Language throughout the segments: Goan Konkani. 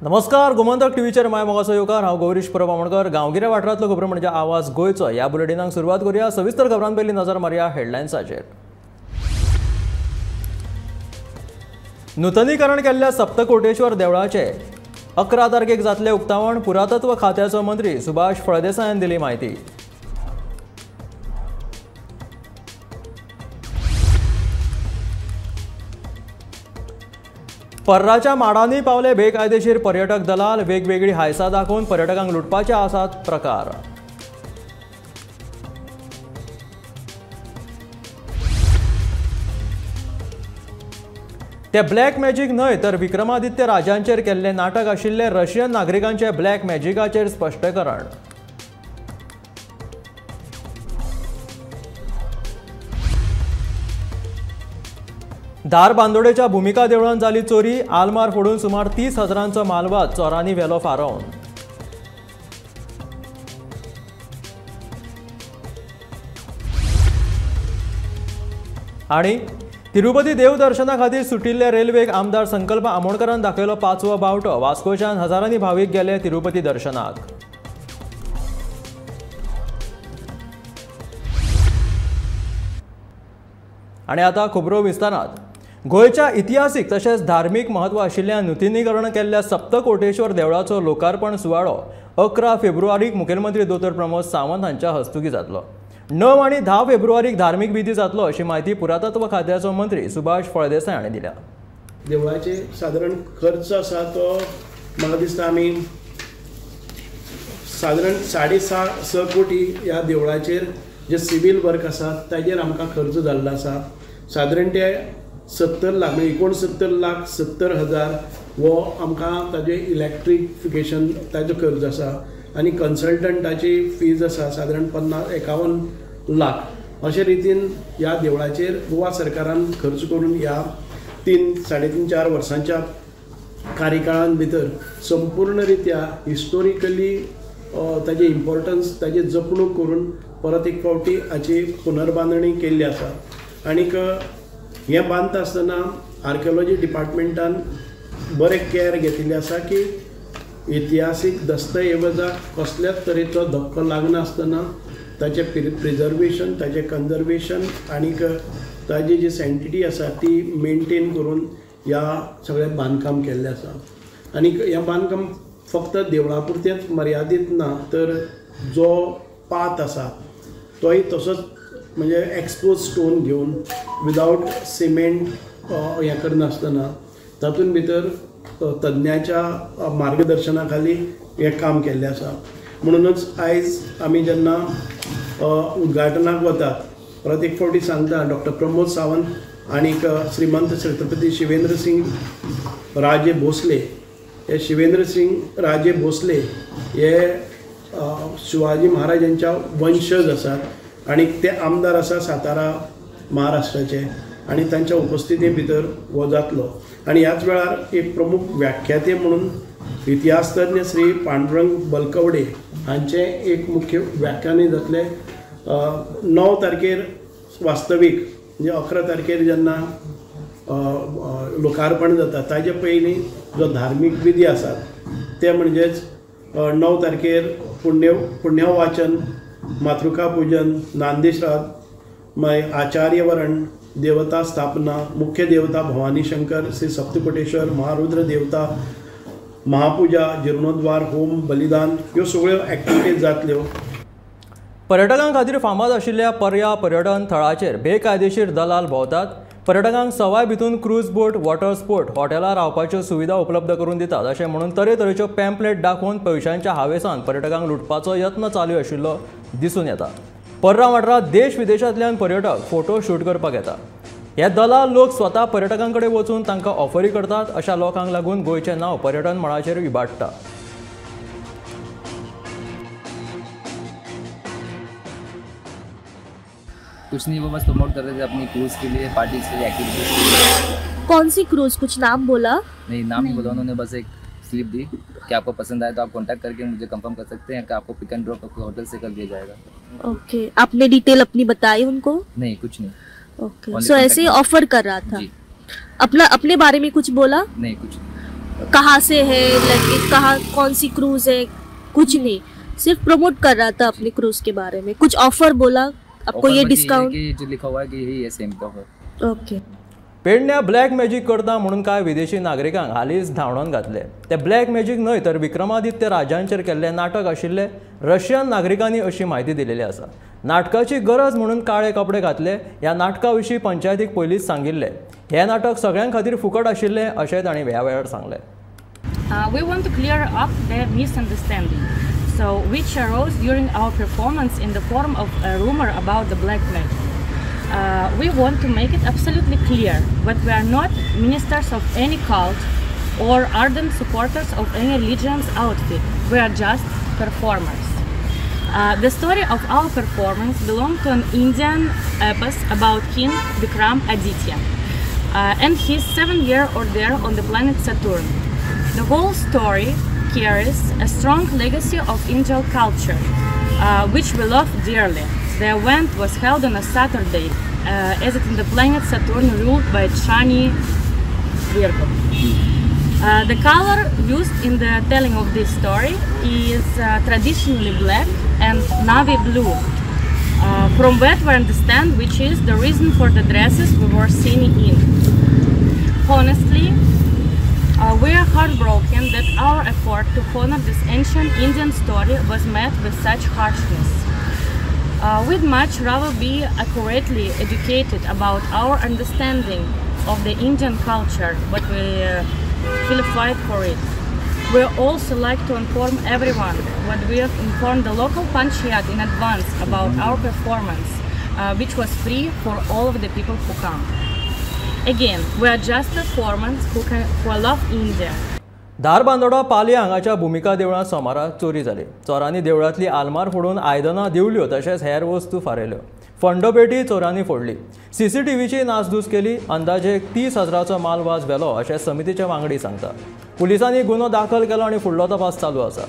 नमस्कार, गोमंतक टीव्हीचेर my मोगाचो येवकार. हांव गौरीश परब आमोणकर. गांवगिऱ्या वाठारांतलो खबरो म्हणजे आवाज गोंयचो. ह्या बुलेटिनाक सुरवात करूया. सविस्तर खबरां पयलीं नजर मारया हेडलायन्साचेर. नुतनीकरण केल्ल्या सप्तकोटेश्वर देवळाचे 11 तारखेक जातले उक्तावण. पुरातत्व खात्याचो मंत्री सुभाष फळदेसायान दिली म्हायती. पर्राच्या माडांनी पावले बेकायदेशीर पर्यटक दलाल. वेगवेगळी हायसा दाखोवन पर्यटकांक लुटपाचे आसात प्रकार. ते ब्लॅक मॅजीक न्हय तर विक्रमादित्य राजांचेर केल्ले नाटक आशिल्ले रशियन नागरिकांचे ब्लॅक मॅजिकाचेर स्पश्टीकरण. धारबांदोडेच्या भुमिका देवळान जाली चोरी. आलमार फोडून सुमार 30 हजारांचो मालवाज चोरांनी व्हेलो फारोवन. आनी तिरुपती देवदर्शना खातीर सुटिल्ले रेल्वेक आमदार संकल्प आमोणकरान दाखयलो 5वो बावटो. वास्कोच्यान हजारांनी भावीक गेले तिरुपती दर्शनाक. आनी आतां खबरो विस्तारात. गोंयच्या इतिहासीक तशेंच धार्मीक म्हत्व आशिल्ल्या नुतनीकरण केल्ल्या सप्तकोटेश्वर देवळाचो लोकार्पण सुवाळो 11 फेब्रुवारीक मुखेलमंत्री दोतोर प्रमोद सावंत हांच्या हस्तुकीं जातलो. 9 आनी 10 फेब्रुवारीक धार्मीक विधी जातलो अशी म्हायती पुरातत्व खात्याचो मंत्री सुभाष फळदेसाय हांणी दिल्या. देवळाचे सादारण खर्च आसा तो म्हाका दिसता आमी सादारण 6.5 कोटी ह्या देवळाचेर जे सिवील वर्क आसा ताजेर आमकां खर्च जाल्लो आसा. सादारण ते 70 लाख म्हणजे 69,70,000 हो आमकां ताजे इलेक्ट्रिफिकेशन ताजो खर्च आसा आनी कन्सल्टंटाची फीज आसा सादारण 51 लाख. अशे रितीन ह्या देवळाचेर गोवा सरकारान खर्च करून ह्या 3, 3.5, 4 वर्सांच्या कार्यकाळान भितर संपूर्ण रित्या हिस्टोरिकली ताजें इम्पॉर्टन्स ताजी जपणूक करून परत एक फावटी हाची पुनर्बांदणी केल्ली आसा. आनीक हें बांदता आसतना आर्किओलॉजी डिपार्टमेंटान बरें कॅर घेतिल्लें आसा की इतिहासीक दस्तऐवजाक कसल्याच तरेचो धक्को लागनासतना ताचें प्रिजर्वेशन, ताचें कन्जर्वेशन आनीक ताजी जी सँटिटी आसा ती मेनटेन करून ह्या सगळें बांदकाम केल्लें आसा. आनीक हें बांदकाम फक्त देवळा पुरतेंच मर्यादीत ना तर जो पात आसा तोय तसोच म्हणजे एक्सपोज स्टोन घेवन विदावट सिमेंट हें करनासतना तातूंत भितर तज्ञाच्या मार्गदर्शना खाली हें काम केल्लें आसा. म्हणूनच आयज आमी जेन्ना उद्घाटनाक वतात परत एक फावटी सांगता डॉक्टर प्रमोद सावंत आनीक श्रीमंत छत्रपती शिवेंद्र सिंग राजे भोसले हे शिवेंद्र सिंग राजे भोसले हे शिवाजी महाराजांच्या वंशज आसात आनी ते आमदार आसा सातारा महाराष्ट्राचे आनी तांच्या उपस्थिती भितर हो जातलो. आनी ह्याच वेळार एक प्रमुख व्याख्याते म्हणून इतिहासतज्ञ श्री पांडुरंग बलकवडे हांचें एक मुख्य व्याख्यानूय जातलें. 9 तारखेर वास्तवीक म्हणजे 11 तारखेर जेन्ना लोकार्पण जाता ताजे पयलीं जो धार्मीक विधी आसात ते म्हणजेच 9 तारखेर पुण्यवाचन, मातृका पूजन, नांदीश्राद्ध, मागीर आचार्यवरण, देवता स्थापना, मुख्य देवता भवानी शंकर, श्री सप्तकोटेश्वर, महारुद्र देवता, महापूजा, जीर्णोद्वार, होम, बलिदान ह्यो सगळ्यो एक्टिविटीज जातल्यो. पर्यटकां खातीर फामाद आशिल्ल्या पर्या पर्यटन थळाचेर बेकायदेशीर दलाल भोंवतात. पर्यटकांक सवाय भितून क्रूज बोट, वॉटर स्पोर्ट, हॉटेलां रावपाच्यो सुविधा उपलब्ध करून दितात अशें म्हणून तरेतरेच्यो पॅम्पलेट दाखोवन पयशांच्या हावेसान पर्यटकांक लुटपाचो यत्न चालू आशिल्लो दिसून येता. पर्रा वाठारांत देश विदेशांतल्यान पर्यटक फोटो शूट करपाक येता. हे दलाल लोक स्वता पर्यटकां कडेन वचून तांकां ऑफरी करतात. अशा लोकांक लागून गोंयचें नांव पर्यटन मळाचेर इबाडटा. कुछ नहीं, वो बस प्रमोट कर रहे थे अपनी क्रूज के लिए, पार्टीज के लिए, एक्टिविटीज के लिए। कौन सी क्रूज, कुछ नाम बोला? नहीं, नाम नहीं बोला उन्होंने, बस एक स्लिप दी कि आपको पसंद आए तो आप कांटेक्ट करके मुझे कंफर्म कर सकते हैं कि आपको पिक एंड ड्रॉप आपको होटल से कर दिया जाएगा। ओके, आपने डिटेल अपनी बताई उनको? नहीं, कुछ नहीं। ओके, सो ऐसे ही ऑफर कर रहा था। जी। अपना अपने बारे में कुछ बोला? नहीं, कुछ नहीं। कहाँ से है, लाइक कहाँ कौन सी क्रूज़ है, कुछ नहीं, सिर्फ प्रमोट कर रहा था अपनी क्रूज़ के बारे में। कुछ ऑफर बोला आपको, ये डिस्काउंट जो लिखा हुआ है कि यही है सेम ऑफर। ओके। पेडण्या ब्लॅक मॅजीक करता म्हणून कांय विदेशी नागरिकांक हालींच धांवडावन घातले। ते ब्लॅक मॅजीक न्हय तर विक्रमादित्य राजांचेर केल्लें नाटक आशिल्लें रशियन नागरिकांनी अशी म्हायती दिलेली आसा। नाटकाची गरज म्हणून काळे कपडे घातले। ह्या नाटका विशीं पंचायतीक पयलींच सांगिल्लें। हें नाटक सगळ्यां खातीर फुकट आशिल्लें अशें तांणी ह्या वेळार सांगलें। We want to clear up the misunderstanding, so which arose during our performance in the form of a rumor about the black magic. We want to make it absolutely clear that we are not ministers of any cult or ardent supporters of any religion's outfit. We are just performers. The story of our performance belonged to an Indian epos about King Vikram Aditya and his 7-year ordeal on the planet Saturn. The whole story carries a strong legacy of Indian culture, which we love dearly. The event was held on a Saturday, as it in the planet Saturn ruled by Shani Virgo. The color used in the telling of this story is traditionally black and navy blue, from what we understand, which is the reason for the dresses we were seen in. Honestly, we are heartbroken that our effort to honor this ancient Indian story was met with such harshness. We'd much rather be accurately educated about our understanding of the Indian culture, but we feel fight for it. We also like to inform everyone what we have informed the local panchayat in advance about our performance, which was free for all of the people who come. Again, we are just performers who love India. Dharbandora Pali हांगाच्या भुमिका देवळांत सोमारा चोरी जाली। चोरांनी देवळांतली आलमार फोडून आयदनां दिवल्यो तशेंच हेर वस्तू फारयल्यो। फंडपेटी चोरांनी फोडली। सीसीटीव्हीची नासधूस केली। अंदाजे 30,000चो माल वाज व्हेलो अशें समितीचे वांगडी सांगता। पुलिसांनी गुन्हो दाखल केलो आनी फुडलो तपास चालू आसा।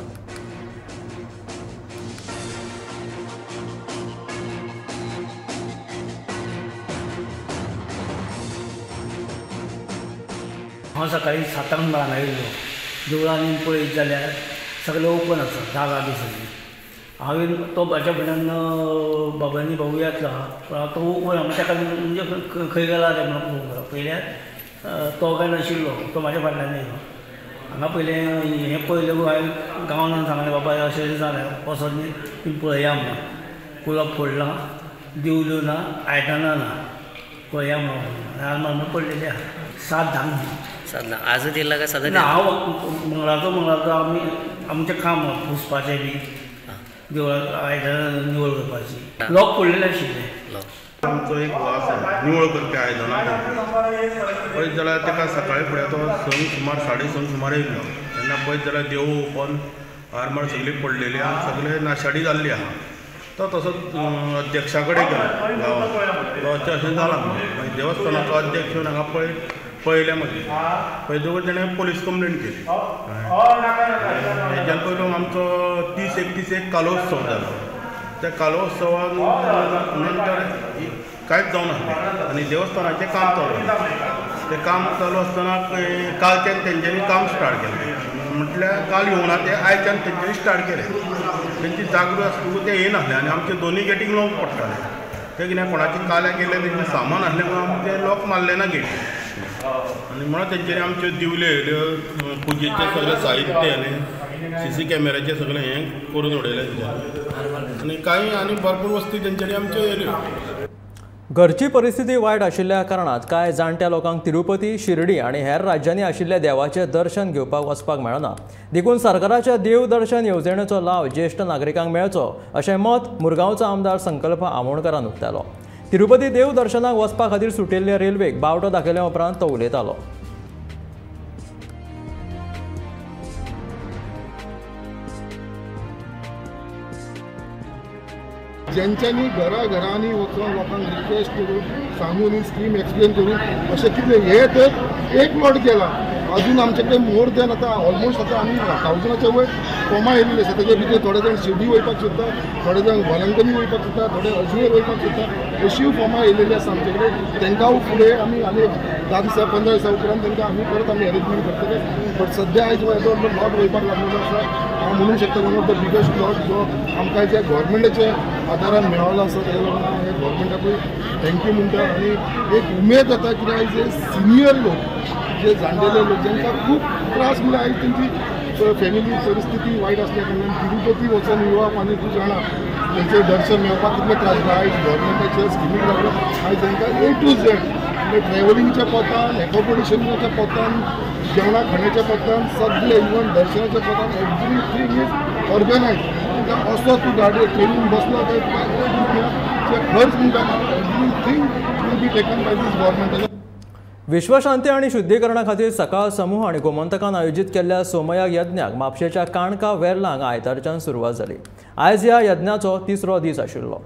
हांव सकाळी 7 हांगा येयल्लो। देवळांनी पळयत जाल्यार सगळें ओपन आसा, जागा बी सगळी। हांवें तो म्हाज्या फुड्यान बाबांनी भाऊ येतलो आहा, तो ओपन आहा, ताका म्हणजे खंय गेला तें म्हणून पळोवंक पयल्यार तो काय नाशिल्लो, तो म्हाज्या फाटल्यान येयलो। हांगा पयलें हें पळयलें हांवें गांवान सांगलें, बाबा अशें अशें जालें, वचोन तुमी पळया म्हणून। कुळप फोडलां, दिवल्यो ना, आयदनां ना, पळया म्हणून आलमार म्हणून पडलेली आहा। 7-10 सात आजच येयला काय सदां? ना, हांव मंगळारचो मंगळारचो आमी आमचें काम पुसपाचें बी देवळाक आयदनां निवळ करपाची। लॉक पडलेलें आशिल्लें। आमचो एक हो आसा निवळ करपी आयदनां पळयत जाल्यार ताका सकाळी फुडें तो 6 सुमार 6:30 सुमार येयल्लो। तेन्ना पळयत जाल्यार देवूळ ओपन, आरमार सगळी पडलेली आहा, सगळे नाशाडी जाल्ली आहा। तो तसोच अध्यक्षा कडेन गेलो गांवांत, तो अशें अशें जालां म्हणून। मागीर देवस्थानाचो अध्यक्ष येवन हांगा पळयलें मागीर पळयतकूच तेणें पोलीस कंप्लेन केली। हेज्यान पयलो आमचो 30-31 एक कालोत्सव जालो। त्या कालोत्सवान नंतर कांयच जावनासलें आनी देवस्थानाचें काम चालू आसलें। तें काम चालू आसतना कालच्यान तेंच्यांनी काम स्टार्ट केलें, म्हटल्यार काल येवना ते आयच्यान तेंच्यांनी स्टार्ट केलें। तेंची जागृत आसतकूच ते येयनासले आनी आमचे दोनूय गेटीक लॉक पडटाले। ते कितें कोणाचे काल्याक गेले तेंचें सामान आसलें म्हणून आमी ते लॉक मारलें ना गेटी, आनी म्हणून तेंच्यांनी आमच्यो दिवल्यो येयल्यो, पुजेचें सगळें साहित्य येयलें, सीसी कॅमेराचें सगळें हें करून उडयलें तेंच्यांनी आनी कांय आनी भरपूर वस्तू तेंच्यांनी आमच्यो येयल्यो। घरची परिस्थिती वायट आशिल्ल्या कारणान कांय जाणट्या लोकांक तिरुपती, शिर्डी आनी हेर राज्यांनी आशिल्ल्या देवाचें दर्शन घेवपाक वचपाक मेळना। देखून सरकाराच्या देव दर्शन येवजणेचो लाव ज्येश्ठ नागरिकांक मेळचो अशें मत मुरगांवचो आमदार संकल्प आमोणकरान उक्तायलो। तिरुपती देव दर्शनाक वचपा खातीर सुटिल्ले रेल्वेक बावटो दाखयल्या उपरांत तो उलयतालो। जेंच्यांनी घरा घरांनी वचून लोकांक रिक्वेस्ट करून सांगून ही स्कीम एक्सप्लेन करून अशें कितें हे तर एक प्लॉट केला. अजून आमचे कडेन मोर दॅन आतां ऑलमोस्ट आतां आमी 1000 वयर फॉर्मां येयल्ली आसा. तेजे भितर थोडे जाण शिर्डी वयपाक सोदता, थोडे जाण वलंकनी वयपाक सोदता, थोडे अजमेर वयपाक सोदता, अशीय फॉर्मां येयलेली आसा आमचे कडेन. तांकां फुडें आमी आनी 10 दिसा 15 दिसा उपरांत तांकां आमी परत आमी अरेंजमेंट करतले. बट सद्या आयज जो प्लॉट वयपाक लागलेलो आसा, हांव म्हणूंक शकता one of the biggest plot जो आमकां ज्या गव्हर्मेंटाच्या आदारान मेळ्ळो आसा, तेका लागून हांव गव्हर्मेंटाकूय thank you म्हणटा. आनी एक उमेद जाता कित्याक आयज जे सिनियर लोक, जे जाणटेले लोक जांकां खूब त्रास म्हणल्यार आयज तेंची फॅमिली परिस्थिती वायट आसल्या कारणान तिरुपती वचून येवप आनी तूं जाणा तेंचें दर्शन मेळपाक कितले त्रास जाता. आयज गव्हर्मेंटाच्या स्किमीक लागून आयज तांकां ए टू झेड म्हणजे ट्रॅव्हलिंगच्या पोतान, एकोमोडेशनाच्या पोतान, जेवणा खाण्याच्या पोतान, सगळे इवन दर्शनाच्या पोतान एवरीथींग is organise. तांकां असो तूं गाडये ट्रेनीन बसलो काय तुका एक रुपया खर्च म्हणटा everything will be taken by this government. विश्वशांती आनी शुद्धीकरणा खातीर सकाळ समूह आनी गोमंतकान आयोजीत केल्ल्या सोमयाग यज्ञाक म्हापशेच्या काणका वेर्ला हांगा आयतारच्यान सुरवात जाली. आयज ह्या यज्ञाचो तिसरो दीस आशिल्लो.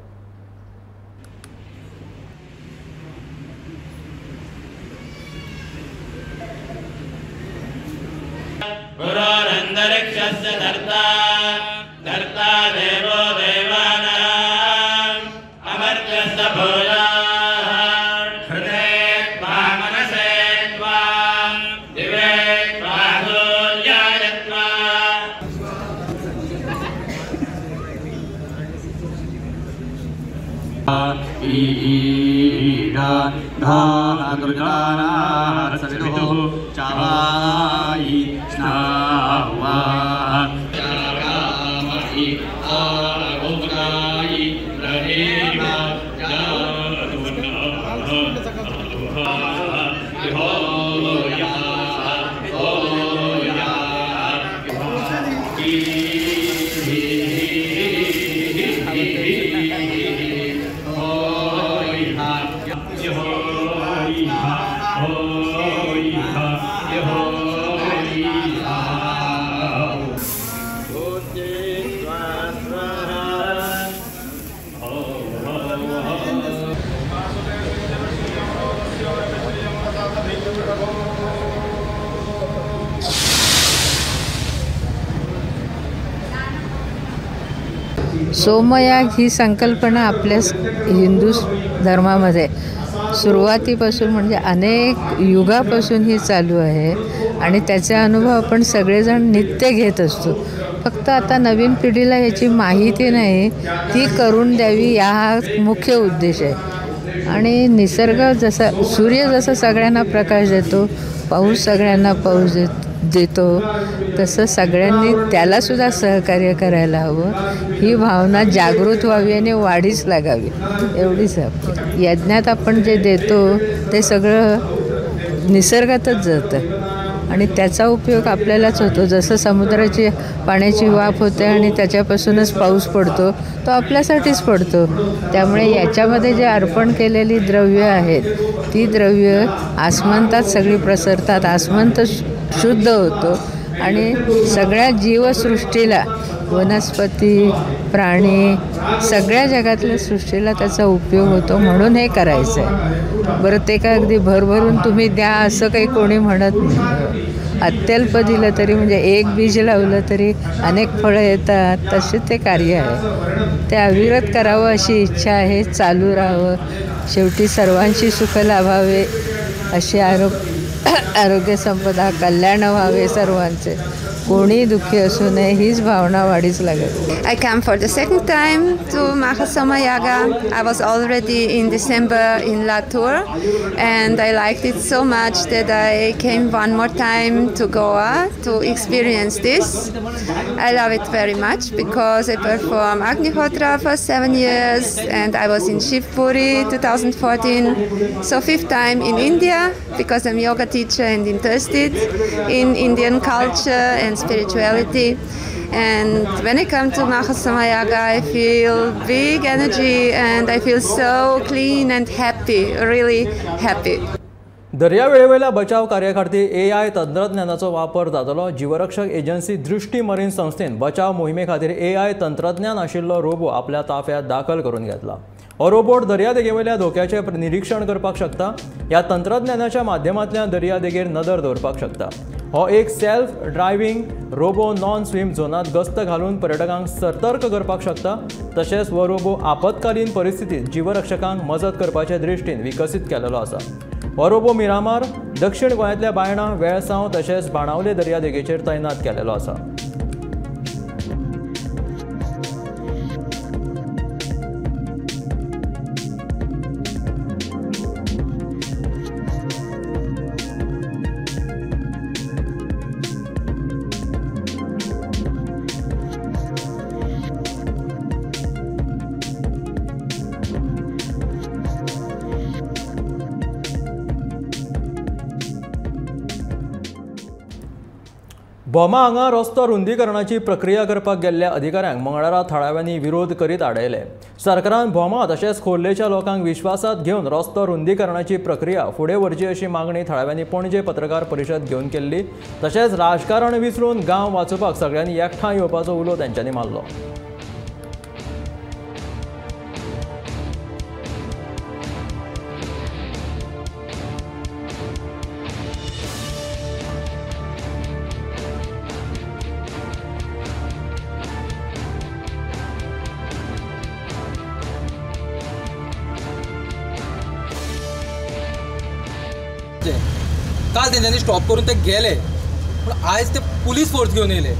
सोमयाग ही संकल्पना आपल्या हिंदू धर्मामध्ये सुरुवातीपासून म्हणजे अनेक युगापासून ही चालू आहे आणि त्याचा अनुभव आपण सगळेजण नित्य घेत असतो. फक्त आता नवीन पिढीला याची माहिती नाही, ती करून द्यावी या हा मुख्य उद्देश आहे. आणि निसर्ग जसा सूर्य जसा सगळ्यांना प्रकाश देतो, पाऊस सगळ्यांना पाऊस देतो, तसं सगळ्यांनी त्यालासुद्धा सहकार्य करायला हवं. ही भावना जागृत व्हावी आणि वाढीस लागावी एवढीच आपली. यज्ञात आपण जे देतो ते सगळं निसर्गातच जातं आणि त्याचा उपयोग आपल्यालाच होतो. जसं समुद्राची पाण्याची वाफ होते आणि त्याच्यापासूनच पाऊस पडतो, तो आपल्यासाठीच पडतो. त्यामुळे याच्यामध्ये जे अर्पण केलेली द्रव्य आहेत ती द्रव्य आसमंतात सगळी प्रसरतात, आसमंत शुद्ध होतो आणि सगळ्या जीवसृष्टीला, वनस्पती, प्राणी, सगळ्या जगातल्या सृष्टीला त्याचा उपयोग होतो. म्हणून हे करायचं आहे. बरं, ते काय अगदी भरभरून तुम्ही द्या असं काही कोणी म्हणत नाही. अत्यल्प दिलं तरी म्हणजे एक बीज लावलं तरी अनेक फळं येतात, तसे ते कार्य आहे. ते अविरत करावं अशी इच्छा आहे, चालू राहावं, शेवटी सर्वांशी सुख लाभावे अशी आरोग्य संपदा, कल्याण व्हावे सर्वांचे, कोणी दुःखी असू नये हीच भावना वाढीस लागेल. I come for the second time to Mahasomayaga. I was already in December in Latur and I liked it so much that I came one more time to Goa to experience this. I love it very much because I perform Agnihotra for 7 years and I was in Shivpuri 2014. So fifth time in India because I'm yoga teacher and interested in Indian culture and spirituality. And when I come to Mahasomayaga, I feel big energy and I feel so clean and happy, really happy. दर्यावेळेवेल्या बचाव कार्याखातीर एआय तंत्रज्ञानाचो वापर जातलो. जीवरक्षक एजन्सी दृष्टी मरीन संस्थेन बचाव मोहिमे खातीर एआय तंत्रज्ञान आशिल्लो रोबो आपल्या ताफ्यात दाखल करून घेतला. हो रोबोट दर्यादेगेवेल्या धोक्याचें निरीक्षण करपाक शकता. ह्या तंत्रज्ञानाच्या माध्यमांतल्यान दर्यादेगेर नदर दवरपाक शकता. हो एक self driving robo non swim झोनांत गस्त घालून पर्यटकांक सतर्क करपाक शकता. तशेंच हो रोबो आपत्कालीन परिस्थितीत जीवरक्षकांक मजत करपाचे दृश्टीन विकसीत केलेलो आसा. हो रोबो मिरामार, दक्षिण गोंयांतल्या बायणा, वेळसांव तशेंच बाणावले दर्यादेगेचेर तैनात केलेलो आसा. भोमा हांगा रस्तो रुंदीकरणाची प्रक्रिया करपाक गेल्ल्या अधिकाऱ्यांक मंगळारा थळाव्यांनी विरोध करीत आडयले. सरकारान भोमा तशेंच खोर्लेच्या लोकांक विश्वासात घेवन रस्तो रुंदीकरणाची प्रक्रिया फुडें व्हरची अशी मागणी थळाव्यांनी पणजे पत्रकार परिशद घेवन केल्ली. तशेंच राजकारण विसरून गांव वाचोवपाक सगळ्यांनी एकठांय येवपाचो उलो तांच्यांनी मारलो. काल तेंच्यांनी स्टॉप करून ते गेले, पूण आयज ते पुलीस फोर्स घेवन येयले.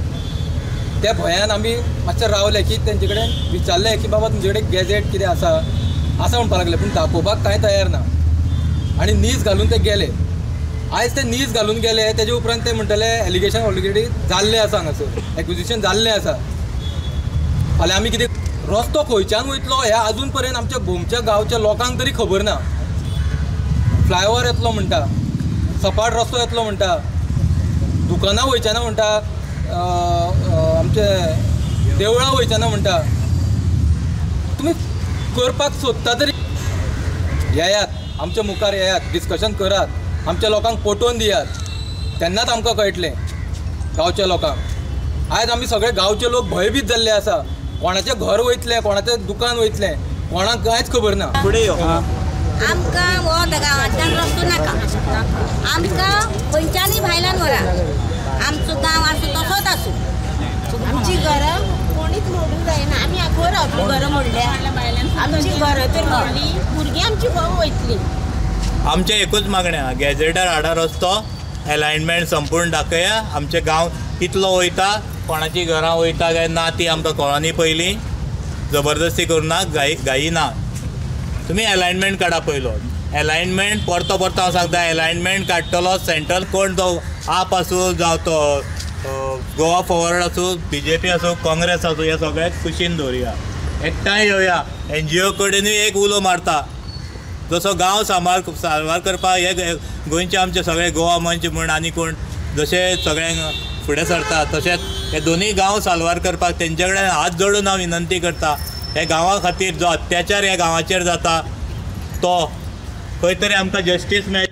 त्या भंयान आमी मातशे रावले की तेंचे कडेन विचारलें की बाबा तुमचे कडेन गॅजेट कितें आसा आसा म्हणपाक लागले, पूण दाखोवपाक कांय तयार ना आनी नीज घालून ते गेले. आयज ते नीज घालून गेले तेजे उपरांत ते म्हणटले एलिगेशन ऑलरेडी जाल्लें आसा, हांगासर एक्विजिशन जाल्लें आसा. फाल्यां आमी कितें रस्तो खंयच्यान वयतलो हें आजून पर्यंत आमच्या भोमच्या गांवच्या लोकांक तरी खबर ना. फ्लायओवर येतलो म्हणटा, सपाट रस्तो येतलो म्हणटा, दुकानां वयचेना म्हणटा, आमचे देवळां वयचेना म्हणटा. तुमी करपाक सोदता तरी येयात, आमच्या मुखार येयात, डिस्कशन करात, आमच्या लोकांक पटोवन दियात, तेन्नाच आमकां कळटलें गांवच्या लोकांक. आयज आमी सगळे गांवचे लोक भंयभीत जाल्ले आसा. कोणाचें घर वयतलें, कोणाचें दुकान वयतलें, कोणाक कांयच खबर ना. फुडें यो. आमकां हो गांवांतल्यान रस्तो नाका, आमकां खंयच्यानूय भायल्यान व्हरा, आमचो गांव आसूं तसोच आसूं. आमची घरां कोणीच मोडूंक जायना. आमी खर आपली घरां मोडल्या, आमची घरां तर मोडली, भुरगीं आमची खंय वयतली. आमचें एकूच मागणें आहा, गॅजेटार हाडा रस्तो, एलायनमेंट संपूर्ण दाखया. आमचे गांव कितलो वयता, कोणाची घरां वयता काय ना ती आमकां कळनी. पयलीं जबरदस्ती करुना, घाई ना. तुमी एलायनमेंट काडा पयलो. एलायनमेंट परतो परतो हांव सांगता, एलायनमेंट काडटलो सेंट्रल कोण तो आप आसूं जावं तो गोवा फॉरवर्ड आसूं, बीजेपी आसूं, काँग्रेस आसूं, हे सगळ्याक कुशीन दवरुया, एकठांय येवया. एनजीओ कडेनूय एक उलो मारता, जसो गांव सांबार करपाक हे गोंयचे आमचे सगळे गोवा मंच म्हूण आनी कोण जशे सगळ्यांक फुडें सरता, तशेंच हे दोनूय गांव साल्वार करपाक तेंचे कडेन हात जोडून हांव विनंती करता. हे गांवा खातीर जो अत्याचार ह्या गांवाचेर जाता तो खंय तरी आमकां जस्टीस मेळ.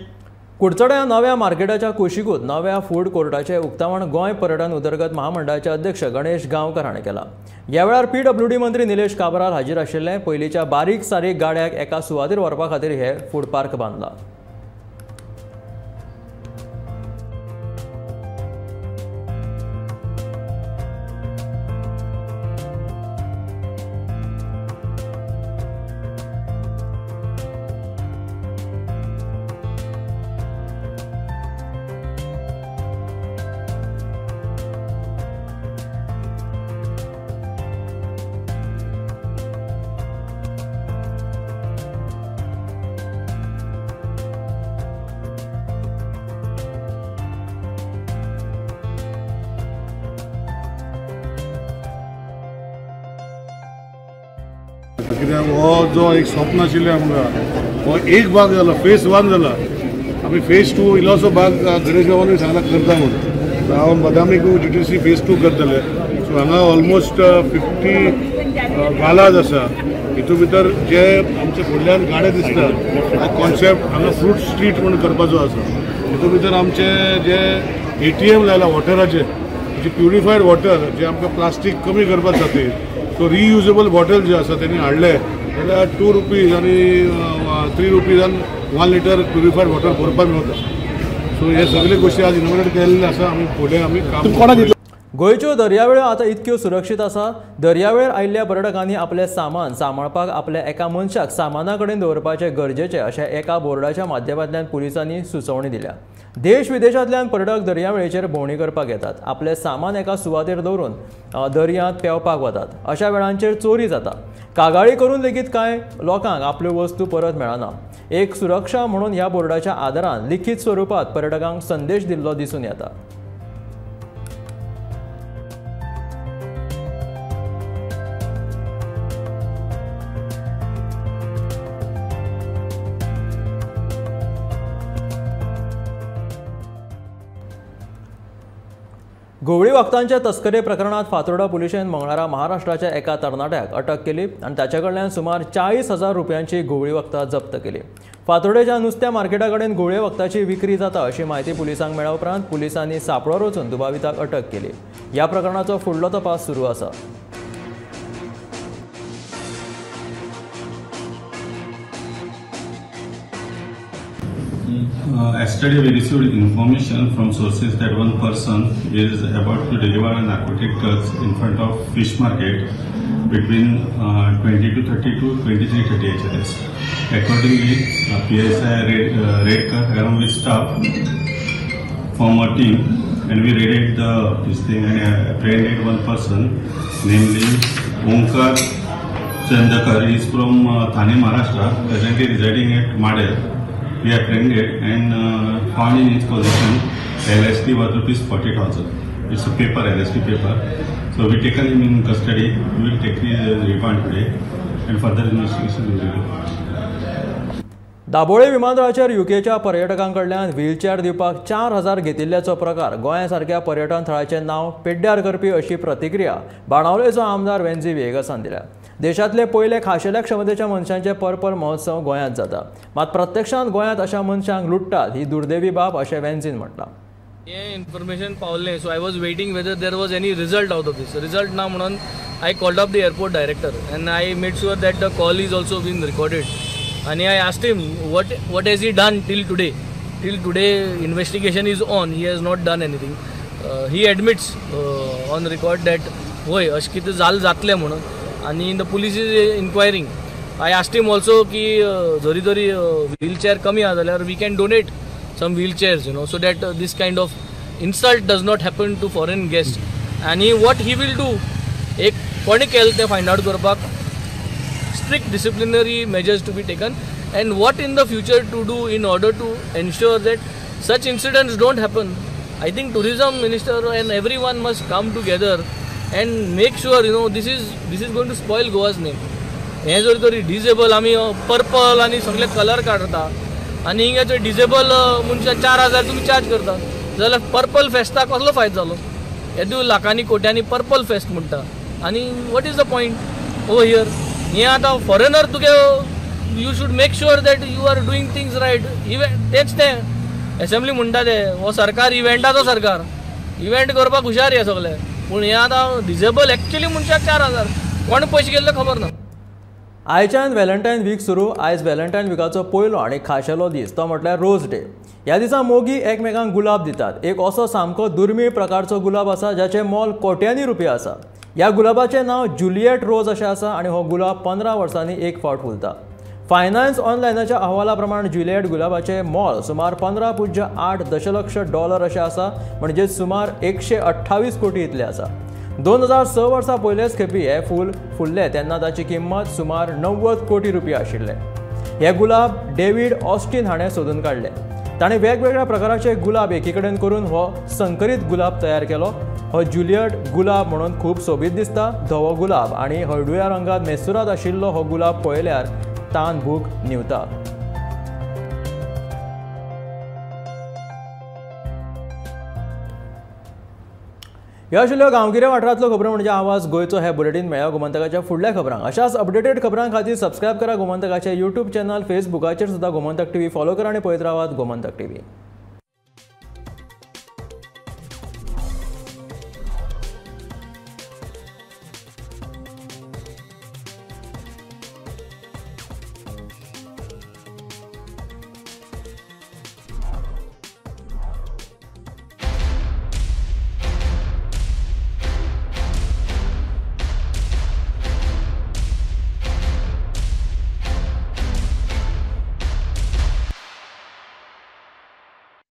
कुडचड्या नव्या मार्केटाच्या कुशिकूच नव्या फूड कोर्टाचें उक्तावण गोंय पर्यटन उदरगत महामंडळाचे अध्यक्ष गणेश गांवकर हाणें केलां. ह्या वेळार पीडब्ल्यूडी मंत्री निलेश काब्राल हाजीर आशिल्ले. पयलींच्या बारीक सारीक गाड्याक एका सुवातेर व्हरपा खातीर हे फूड पार्क बांदला. कित्याक हो जो एक स्वप्न आशिल्लें आमकां, हो एक भाग जाला, फेज वन जाला. आमी फेज टू इल्लोसो भाग गणेश बाबानूय सांगला करता म्हूण. हांव बदामीक जीटीसी फेज टू करतले. सो हांगा ऑलमोस्ट 50 गालाज आसा, हितून भितर जे आमचे फुडल्यान गाडे दिसतात हो कॉन्सेप्ट हांगा फ्रूट स्ट्रीट म्हूण करपाचो आसा. हितून भितर आमचे जे ATM लायला वॉटराचे, जे प्युरिफायड वॉटर जे आमकां प्लास्टीक कमी करपा खातीर, सो रियुजेबल बॉटल जे आसा तेणी हाडले जाल्यार 2 रुपीज आनी 3 रुपीजान 1 लिटर प्युरिफायड वॉटर भरपाक मेळटा. सो हे सगळे गोष्टी आज इनोग्रेट केल्ले आसा. आमी फुडें आमी काम. गोंयच्यो दर्यावेळो आतां इतक्यो सुरक्षीत आसा. दर्यावेळेर आयिल्ल्या पर्यटकांनी आपलें सामान सांबाळपाक आपल्या एका मनशाक सामाना कडेन दवरपाचें गरजेचें अशें एका बोर्डाच्या माध्यमांतल्यान पुलिसांनी सुचोवणी दिल्या. देश विदेशांतल्यान पर्यटक दर्यावेळेचेर भोंवडी करपाक येतात. आपलें सामान एका सुवातेर दवरून दर्यांत पेंवपाक वतात. अशा वेळांचेर चोरी जाता. कागाळी करून लेगीत कांय लोकांक आपल्यो वस्तू परत मेळना. एक सुरक्षा म्हणून ह्या बोर्डाच्या आदारान लिखीत स्वरुपांत पर्यटकांक संदेश दिल्लो दिसून येता. घुंवळी वखदांच्या तस्करे प्रकरणात फातोर्डा पुलिशेन मंगळारा महाराष्ट्राच्या एका तरणाट्याक अटक केली आनी ताचे कडल्यान सुमार 40,000 रुपयांची घुंवळी वखदां जप्त केली. फातोर्डेच्या नुस्त्या मार्केटा कडेन घुंवळे वखदाची विक्री जाता अशी म्हायती पुलिसांक मेळ्ळ्या उपरांत पुलिसांनी सांपळो रचून दुबाविताक अटक केली. ह्या प्रकरणाचो फुडलो तपास सुरू आसा. Yesterday we received information from sources that one person is about to deliver a narcotic drugs in front of fish market between 22:30 to 23:30 HRS. Accordingly, PSI Redkar along with staff formed a team and we raided this thing and apprehended one person, namely Omkar Chandakar. He is from Thane, Maharashtra, presently residing at Madel. We apprehended and found in his possession LSD worth rupees 40,000. It's a paper, LSD paper. So we taken him in custody. We will take his remand today and further investigation will be done. Dabolim विमानतळाचेर युकेच्या पर्यटकां कडल्यान व्हीलचेअर दिवपाक 4,000 घेतिल्ल्याचो प्रकार गोंया सारक्या पर्यटन थळाचें नांव पेड्ड्यार करपी अशी प्रतिक्रिया बाणावलेचो आमदार वेन्झी व्हिएगसान दिल्या. देशांतले पयले खाशेल्या क्षमतेच्या मनशांचे पर्पल महोत्सव गोंयांत जाता, मात प्रत्यक्षांत गोंयांत अशा मनशांक लुट्टात ही दुर्दैवी बाब अशें वेन्झीन म्हटलां. हें इन्फॉर्मेशन पावलें, so I was waiting whether there was any result out of this. Result ना म्हणून I called up the airport director and I made sure that the call is also been recorded. आनी I asked him what has he done till today. Till today investigation is on, he has not done anything. He admits on record that होय अशें कितें जालें जातलें म्हणून. आनी the police is inquiring. I asked him also की जरी तरी व्हीलचेअर कमी आसा जाल्यार we can donate some wheelchairs, you know, so that this kind of insult does not happen to foreign guest. आनी what he will do, एक कोणें केलें तें फायंड आवट करपाक strict disciplinary measures to be taken and what in the future to do in order to ensure that such incidents don't happen. I think tourism minister and everyone must come together and make sure, you know, this is going to spoil Goa's name. हें जर तरी डिजेबल आमी पर्पल आनी सगळे कलर काडटा आनी हिंगा जर डिजेबल मनशां 4,000 तुमी चार्ज करता जाल्यार पर्पल फेस्ताक कसलो फायदो जालो? येदो लाखांनी कोट्यांनी पर्पल फेस्ट म्हणटा आनी what is the point over here? हें आतां फॉरेनर तुगे you should make sure that you are doing things right. Event तेंच तें एसेंब्ली म्हणटा ते हो सरकार इव्हेंटाचो सरकार, इव्हेंट करपाक हुशार हे सगळे, पूण हें आतां डिजेबल एक्चुअली मनशाक 4,000 कोण पयशे गेल्ले खबर ना. आयच्यान व्हॅलेंटायन वीक सुरू. आयज व्हॅलेंटायन विकाचो पयलो आनी खाशेलो दीस तो म्हटल्यार रोज डे. ह्या दिसा मोगी एकमेकांक गुलाब दितात. एक असो सामको दुर्मीळ प्रकारचो गुलाब आसा जाचें मोल कोट्यांनी रुपया आसा. ह्या गुलाबाचें नांव जुलियट रोज अशें आसा आनी हो गुलाब 15 वर्सांनी एक फावट फुलता. फायनान्स ऑनलायनाच्या अहवाला प्रमाण जुलियट गुलाबाचें मोल सुमार 15.8 दशलक्ष डॉलर अशें आसा, म्हणजे सुमार 128 कोटी इतलें आसा. 2006 वर्सा पयलेच खेपी हें फूल फुल्लें तेन्ना ताची किंमत सुमार 90 कोटी रुपया आशिल्ले. हे गुलाब डेव्हिड ऑस्टिन हाणें सोदून काडले. ताणें वेगवेगळ्या प्रकाराचे गुलाब एकीकडेन करून हो संकरीत गुलाब तयार केलो. हो जुलियट गुलाब म्हणून खूब सोबीत दिसता. धवो गुलाब आनी हळडुव्या रंगात मेसुरात आशिल्लो हो गुलाब पळयल्यार तान भूक न्हिवता. ह्यो आशिल्ल्यो गांवगिऱ्या वाठारांतल्यो खबरो म्हणजे आवाज गोंयचो. हे बुलेटीन मेळ्ळ्या गोमंतकाच्या फुडल्या खबरांक. अशाच अपडेटेड खबरां खातीर सबस्क्रायब करा गोमंतकाचे यूट्यूब चॅनल, फेसबुकाचेर सुद्दां गोमंतक टीव्ही फॉलो करा आनी पळयत रावात गोमंतक टीव्ही.